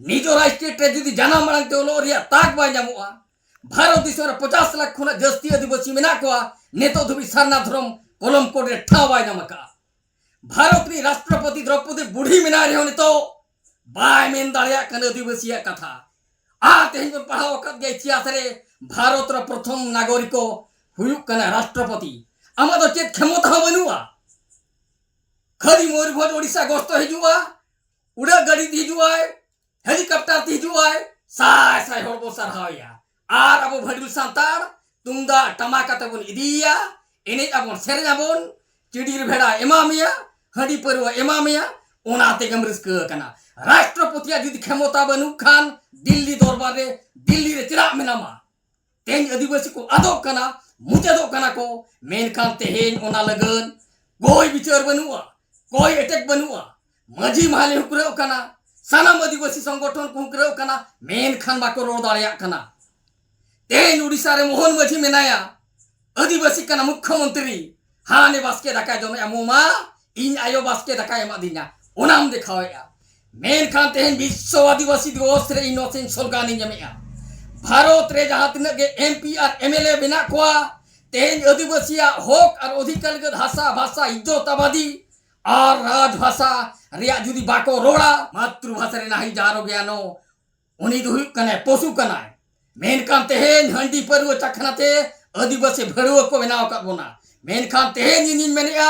ᱱᱤᱡᱚᱨ ᱥᱴᱮᱴ ᱨᱮ ᱡᱩᱫᱤ ᱡᱟᱱᱟᱢ ᱟᱲᱟᱝ ᱛᱮ ᱚᱞᱚᱜ ᱨᱮᱭᱟᱜ ᱛᱟᱠ ᱵᱟᱭ ᱧᱟᱢᱚᱜᱼᱟ᱾ ᱵᱷᱟᱨᱚᱛ ᱫᱤᱥᱚᱢ ᱨᱮ ᱯᱚᱪᱟᱥ ᱞᱟᱠᱷ ᱠᱷᱚᱱᱟᱜ ᱡᱟᱹᱥᱛᱤ ᱟᱹᱫᱤᱵᱟᱹᱥᱤ ᱢᱮᱱᱟᱜ ᱠᱚᱣᱟ, ᱱᱤᱛᱚᱜ ᱫᱷᱟᱹᱵᱤᱡ ᱥᱟᱨᱱᱟ ᱫᱷᱚᱨᱚᱢ ᱠᱚᱞᱚᱢ ᱠᱳᱰ ᱨᱮ ᱴᱷᱟᱶ ᱵᱟᱭ ᱧᱟᱢ ᱟᱠᱟᱫᱼᱟ᱾ ᱵᱷᱟᱨᱚᱛ ᱨᱤᱱᱤᱡ ᱨᱟᱥᱴᱨᱚᱯᱚᱛᱤ ᱫᱨᱚᱯᱚᱫᱤ ᱵᱩᱰᱷᱤ ᱢᱮᱱᱟᱭ ᱨᱮᱦᱚᱸ ᱱᱤᱛᱚᱜ ᱵᱟᱭ ᱢᱮᱱ ᱫᱟᱲᱮᱭᱟᱜ ᱠᱟᱱᱟ ᱟᱹᱫᱤᱵᱟᱹᱥᱤᱭᱟᱜ ᱠᱟᱛᱷᱟ᱾ ᱟᱨ ᱛᱮᱦᱮᱧ ᱵᱚᱱ ᱯᱟᱲᱦᱟᱣ ᱟᱠᱟᱫ ᱜᱮᱭᱟ ᱤᱛᱤᱦᱟᱥ ᱨᱮ, ᱵᱷᱟᱨᱚᱛ ᱨᱮ ᱯᱨᱚᱛᱷᱚᱢ ᱱᱟᱜᱚᱨᱤᱠ ᱦᱩᱭᱩᱜ ᱠᱟᱱᱟ ᱨᱟᱥᱴᱨᱚᱯᱚᱛᱤ᱾ ᱟᱢᱟᱜ ᱫᱚ ᱪᱮᱫ ᱠᱷᱮᱢᱚᱛᱟ ᱦᱚᱸ ᱵᱟᱹᱱᱩᱜᱼᱟ᱾ ᱠᱷᱟᱹᱞᱤ ᱢᱚᱭᱩᱨᱵᱷᱚᱸᱡᱽ ᱳᱰᱤᱥᱟ ᱜᱚᱥᱛᱚ ᱦᱤᱡᱩᱜᱼᱟ, ᱩᱰᱟᱹᱜ ᱜᱟᱹᱰᱤ ᱛᱮ ᱦᱤᱡᱩᱜᱼᱟᱭ, ᱦᱮᱞᱤᱠᱚᱯᱴᱟᱨ ᱛᱮ ᱦᱤᱡᱩᱜᱼᱟᱭ, ᱥᱟᱭ ᱥᱟᱭ ᱦᱚᱲ ᱵᱚ ᱥᱟᱨᱦᱟᱣᱮᱭᱟ᱾ ᱟᱨ ᱟᱵᱚ ᱵᱷᱟᱹᱰᱩᱞ ᱥᱟᱱᱛᱟᱲ ᱛᱩᱢᱫᱟᱜ ᱴᱟᱢᱟᱠ ᱟᱛᱮ ᱵᱚᱱ ᱤᱫᱤᱭᱮᱭᱟ, ᱮᱱᱮᱡ ᱟᱵᱚᱱ, ᱥᱮᱨᱮᱧ ᱟᱵᱚᱱ, ᱪᱤᱰᱤᱨ ᱵᱷᱮᱲᱟ ᱮᱢᱟ ᱢᱮᱭᱟ, ᱦᱟᱺᱰᱤ ᱯᱟᱹᱨᱣᱟᱹ ᱮᱢᱟ ᱢᱮᱭᱟ, ᱚᱱᱟ ᱛᱮᱜᱮᱢ ᱨᱟᱹᱥᱠᱟᱹ ᱟᱠᱟᱱᱟ᱾ ᱨᱟᱥᱴᱨᱚᱯᱚᱛᱤᱭᱟᱜ ᱡᱩᱫᱤ ᱠᱷᱮᱢᱚᱛᱟ ᱵᱟᱹᱱᱩᱜ ᱠᱷᱟᱱ ᱫᱤᱞᱞᱤ ᱫᱚᱨᱵᱟᱨ ᱨᱮ, ᱫᱤᱞᱞᱤ ᱨᱮ ᱪᱮᱫᱟᱜ ᱢᱮᱱᱟᱢᱟ? ᱛᱮᱦᱮᱧ ᱟᱹᱫᱤᱵᱟᱹᱥᱤ ᱠᱚ ᱟᱫᱚᱜ ᱠᱟᱱᱟ, ᱢᱩᱪᱟᱹᱫᱚᱜ ᱠᱟᱱᱟ ᱠᱚ, ᱢᱮᱱᱠᱷᱟᱱ ᱛᱮᱦᱮᱧ ᱚᱱᱟ ᱞᱟᱹᱜᱤᱫ ᱠᱚᱭ ᱵᱤᱪᱟᱹᱨ ᱵᱟᱹᱱᱩᱜᱼᱟ, ᱠᱚᱭ ᱮᱴᱮᱠ ᱵᱟᱹᱱᱩᱜᱼᱟ᱾ ᱢᱟᱹᱡᱷᱤ ᱢᱟᱦᱟᱞᱤ ᱦᱚᱸ ᱠᱩᱨᱟᱹᱜ ᱠᱟᱱᱟ, ᱥᱟᱱᱟᱢ ᱟᱹᱫᱤᱵᱟᱹᱥᱤ ᱥᱚᱝᱜᱚᱴᱷᱚᱱ ᱠᱚᱦᱚᱸ ᱠᱩᱨᱟᱹᱜ ᱠᱟᱱᱟ, ᱢᱮᱱᱠᱷᱟᱱ ᱵᱟᱠᱚ ᱨᱚᱲ ᱫᱟᱲᱮᱭᱟᱜ ᱠᱟᱱᱟ᱾ ᱛᱮᱦᱮᱧ ᱩᱰᱤᱥᱟ ᱨᱮ ᱢᱳᱦᱚᱱ ᱢᱟᱹᱡᱷᱤ ᱢᱮᱱᱟᱭᱟ, ᱟᱹᱫᱤᱵᱟᱹᱥᱤ ᱠᱟᱱᱟ ᱢᱩᱠᱠᱷᱚ ᱢᱚᱱᱛᱨᱤ, ᱦᱟᱱᱮ ᱵᱟᱥᱠᱮ ᱫᱟᱠᱟᱭ ᱡᱚᱢᱮᱜᱼᱟ, ᱢᱳᱢᱟ, ᱤᱧ ᱟᱭᱳ ᱵᱟᱥᱠᱮ ᱫᱟᱠᱟᱭ ᱮᱢᱟᱫᱤᱧᱟ, ᱚᱱᱟᱢ ᱫᱮᱠᱷᱟᱣᱮᱜᱼᱟ᱾ ᱢᱮᱱᱠᱷᱟᱱ ᱛᱮᱦᱮᱧ ᱵᱤᱥᱥᱚ ᱟᱹᱫᱤᱵᱟᱹᱥᱤ ᱫᱤᱵᱚᱥ ᱨᱮ ᱤᱧ ᱱᱚᱣᱟ ᱥᱤᱧ ᱥᱞᱳᱜᱟᱱ ᱤᱧ ᱮᱢᱮᱜᱼᱟ᱾ ᱵᱷᱟᱨᱚᱛ ᱨᱮ ᱡᱟᱦᱟᱸ ᱛᱤᱱᱟᱹᱜ ᱜᱮ M P R M L A ᱢᱮᱱᱟᱜ ᱠᱚᱣᱟ, ᱛᱮᱦᱮᱧ ᱟᱹᱫᱤᱵᱟᱹᱥᱤᱭᱟᱜ ᱦᱚᱠ ᱟᱨ ᱚᱫᱷᱤᱠᱟᱨ ᱞᱟᱹᱜᱤᱫ ᱦᱟᱥᱟ, ᱵᱷᱟᱥᱟ, ᱤᱡᱽᱡᱚᱛ ᱟᱵᱟᱫᱤ ᱟᱨ ᱨᱟᱡᱽ ᱵᱷᱟᱥᱟ ᱨᱮᱭᱟᱜ ᱡᱩᱫᱤ ᱵᱟᱠᱚ ᱨᱚᱲᱟ, ᱢᱟᱛᱨᱩ ᱵᱷᱟᱥᱟ ᱨᱮ ᱱᱟᱦᱤ ᱡᱟᱦᱟᱨᱚ ᱜᱮᱭᱟᱱᱚ, ᱩᱱᱤ ᱫᱚ ᱦᱩᱭᱩᱜ ᱠᱟᱱᱟᱭ ᱯᱚᱥᱩ ᱠᱟᱱᱟᱭ᱾ ᱢᱮᱱᱠᱷᱟᱱ ᱛᱮᱦᱮᱧ ᱦᱟᱺᱰᱤ ᱯᱟᱹᱨᱣᱟᱹ ᱪᱟᱠᱷᱱᱟ ᱛᱮ ᱟᱹᱫᱤᱵᱟᱹᱥᱤ ᱵᱷᱟᱹᱲᱩᱣᱟᱹ ᱠᱚ ᱵᱮᱱᱟᱣ ᱟᱠᱟᱫ ᱵᱚᱱᱟ᱾ ᱢᱮᱱᱠᱷᱟᱱ ᱛᱮᱦᱮᱧ ᱤᱧᱤᱧ ᱢᱮᱱᱮᱫᱼᱟ,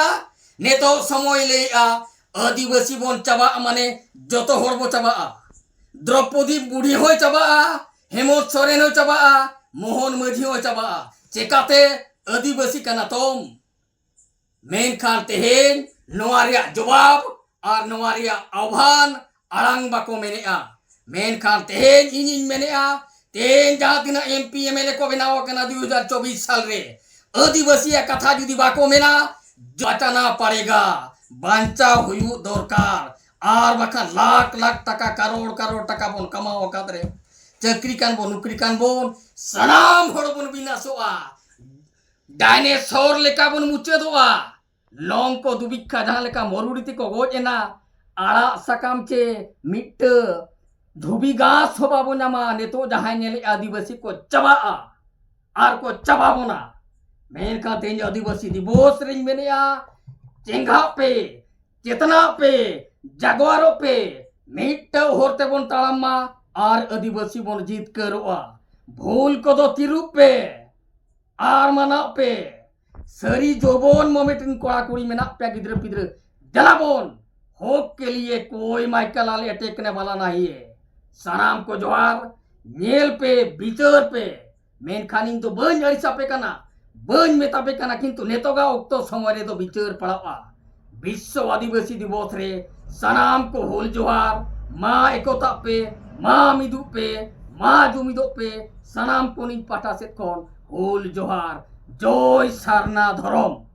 ᱱᱤᱛᱚᱜ ᱥᱚᱢᱚᱭ ᱞᱟᱹᱭᱮᱫᱼᱟ, ᱟᱹᱫᱤᱵᱟᱹᱥᱤ ᱵᱚᱱ ᱪᱟᱵᱟᱜᱼᱟ, ᱢᱟᱱᱮ ᱡᱚᱛᱚ ᱦᱚᱲ ᱵᱚ ᱪᱟᱵᱟᱜᱼᱟ᱾ ᱫᱨᱚᱯᱚᱫᱤ ᱵᱩᱰᱷᱤ ᱦᱚᱸᱭ ᱪᱟᱵᱟᱜᱼᱟ, ᱦᱮᱢᱚᱱᱛ ᱥᱚᱨᱮᱱ ᱦᱚᱸᱭ ᱪᱟᱵᱟᱜᱼᱟ, ᱢᱳᱦᱚᱱ ᱢᱟᱹᱡᱷᱤ ᱦᱚᱸᱭ ᱪᱟᱵᱟᱜᱼᱟ᱾ ᱪᱮᱠᱟᱛᱮ? ᱟᱹᱫᱤᱵᱟᱹᱥᱤ ᱠᱟᱱᱟ ᱛᱚᱢ᱾ ᱢᱮᱱᱠᱷᱟᱱ ᱛᱮᱦᱮᱧ ᱱᱚᱣᱟ ᱨᱮᱭᱟᱜ ᱡᱚᱵᱟᱵ ᱟᱨ ᱱᱚᱣᱟ ᱨᱮᱭᱟᱜ ᱟᱦᱵᱟᱱ ᱟᱲᱟᱝ ᱵᱟᱠᱚ ᱢᱮᱱᱮᱜᱼᱟ᱾ ᱢᱮᱱᱠᱷᱟᱱ ᱛᱮᱦᱮᱧ ᱤᱧᱤᱧ ᱢᱮᱱᱮᱜᱼᱟ, ᱛᱮᱦᱮᱧ ᱡᱟᱦᱟᱸ ᱛᱤᱱᱟᱹᱜ M P M L A ᱠᱚ ᱵᱮᱱᱟᱣ ᱟᱠᱟᱱᱟ ᱫᱩ ᱦᱟᱡᱟᱨ ᱪᱚᱵᱵᱤᱥ ᱥᱟᱞ ᱨᱮ, ᱟᱹᱫᱤᱵᱟᱹᱥᱤᱭᱟᱜ ᱠᱟᱛᱷᱟ ᱡᱩᱫᱤ ᱵᱟᱠᱚ ᱢᱮᱱᱟ, ᱵᱟᱸᱪᱟᱱᱟ ᱯᱟᱲᱮᱜᱟ, ᱵᱟᱧᱪᱟᱣ ᱦᱩᱭᱩᱜ ᱫᱚᱨᱠᱟᱨ᱾ ᱟᱨ ᱵᱟᱠᱷᱟᱱ ᱞᱟᱠᱷ ᱞᱟᱠᱷ ᱴᱟᱠᱟ, ᱠᱟᱨᱳᱲ ᱠᱟᱨᱳᱲ ᱴᱟᱠᱟ ᱵᱚᱱ ᱠᱟᱢᱟᱣ ᱟᱠᱟᱫ ᱨᱮ, ᱪᱟᱹᱠᱨᱤ ᱠᱟᱱ ᱵᱚᱱ, ᱱᱚᱠᱨᱤ ᱠᱟᱱ ᱵᱚᱱ, ᱥᱟᱱᱟᱢ ᱦᱚᱲ ᱵᱚᱱ ᱵᱤᱱᱟᱥᱚᱜᱼᱟ᱾ ᱰᱟᱭᱱᱮᱥᱚᱨ ᱞᱮᱠᱟ ᱵᱚᱱ ᱢᱩᱪᱟᱹᱫᱚᱜᱼᱟ᱾ ᱞᱚᱝ ᱠᱚ ᱫᱩᱵᱤᱠᱠᱷᱟ ᱡᱟᱦᱟᱸ ᱞᱮᱠᱟ ᱢᱚᱨᱩᱰᱤ ᱛᱮᱠᱚ ᱜᱚᱡ ᱮᱱᱟ, ᱟᱲᱟᱜ ᱥᱟᱠᱟᱢ ᱪᱮ ᱢᱤᱫᱴᱟᱹ ᱫᱷᱩᱵᱤ ᱜᱷᱟᱥ ᱦᱚᱸ ᱵᱟᱵᱚ ᱧᱟᱢᱟ᱾ ᱱᱤᱛᱚᱜ ᱡᱟᱦᱟᱸᱭ ᱧᱮᱞᱮᱜᱼᱟ, ᱟᱹᱫᱤᱵᱟᱹᱥᱤ ᱠᱚ ᱪᱟᱵᱟᱜᱼᱟ ᱟᱨ ᱠᱚ ᱪᱟᱵᱟ ᱵᱚᱱᱟ᱾ ᱢᱮᱱᱠᱷᱟᱱ ᱛᱮᱦᱮᱧ ᱟᱹᱫᱤᱵᱟᱹᱥᱤ ᱫᱤᱵᱚᱥ ᱨᱮᱧ ᱢᱮᱱᱮᱜᱼᱟ, ᱪᱮᱸᱜᱷᱟᱜ ᱯᱮ, ᱪᱮᱛᱱᱟᱜ ᱯᱮ, ᱡᱟᱜᱣᱟᱨᱚᱜ ᱯᱮ, ᱢᱤᱫᱴᱟᱹ ᱦᱚᱨ ᱛᱮᱵᱚᱱ ᱛᱟᱲᱟᱢ ᱢᱟ ᱟᱨ ᱟᱹᱫᱤᱵᱟᱹᱥᱤ ᱵᱚᱱ ᱡᱤᱛᱠᱟᱹᱨᱚᱜᱼᱟ᱾ ᱵᱷᱩᱞ ᱠᱚᱫᱚ ᱛᱤᱨᱩᱵ ᱯᱮ ᱟᱨ ᱢᱟᱱᱟᱣ ᱯᱮ᱾ ᱥᱟᱹᱨᱤ ᱡᱳᱵᱚᱱ ᱢᱚᱢᱮᱴ ᱨᱮᱱ ᱠᱚᱲᱟ ᱠᱩᱲᱤ ᱢᱮᱱᱟᱜ ᱯᱮᱭᱟ, ᱜᱤᱫᱽᱨᱟᱹ ᱯᱤᱫᱽᱨᱟᱹ, ᱫᱮᱞᱟ ᱵᱚᱱ ᱦᱚᱠ ᱠᱮ ᱞᱤᱭᱮ ᱠᱳᱭ ᱢᱟᱭᱠᱟ ᱞᱟᱞ ᱮᱴᱮᱠ ᱱᱮ ᱵᱟᱞᱟ ᱱᱟᱦᱤ ᱦᱮ᱾ ᱥᱟᱱᱟᱢ ᱠᱚ ᱡᱚᱦᱟᱨ᱾ ᱧᱮᱞ ᱯᱮ, ᱵᱤᱪᱟᱹᱨ ᱯᱮ᱾ ᱢᱮᱱᱠᱷᱟᱱ ᱤᱧ ᱫᱚ ᱵᱟᱹᱧ ᱟᱹᱲᱤᱥ ᱟᱯᱮ ᱠᱟᱱᱟ, ᱵᱟᱹᱧ ᱢᱮᱛᱟ ᱯᱮ ᱠᱟᱱᱟ, ᱠᱤᱱᱛᱩ ᱱᱤᱛᱚᱜᱟᱜ ᱚᱠᱛᱚ ᱥᱚᱢᱚᱭ ᱨᱮᱫᱚ ᱵᱤᱪᱟᱹᱨ ᱯᱟᱲᱟᱜᱼᱟ᱾ ᱵᱤᱥᱥᱚ ᱟᱹᱫᱤᱵᱟᱹᱥᱤ ᱫᱤᱵᱚᱥ ᱨᱮ ᱥᱟᱱᱟᱢ ᱠᱚ ᱦᱩᱞ ᱡᱚᱦᱟᱨ, ᱢᱟ ᱮᱠᱚᱛᱟᱜ ᱯᱮ, ᱢᱟ ᱢᱤᱫᱩᱜ ᱯᱮ, ᱢᱟ ᱡᱩᱢᱤᱫᱚᱜ ᱯᱮ᱾ ᱥᱟᱱᱟᱢ ᱠᱚ ᱱᱤᱡ ᱯᱟᱦᱴᱟ ᱥᱮᱫ ᱠᱷᱚᱱ ᱦᱩᱞ ᱡᱚᱦᱟᱨ, ᱡᱚᱭ ᱥᱟᱨᱱᱟ ᱫᱷᱚᱨᱚᱢ᱾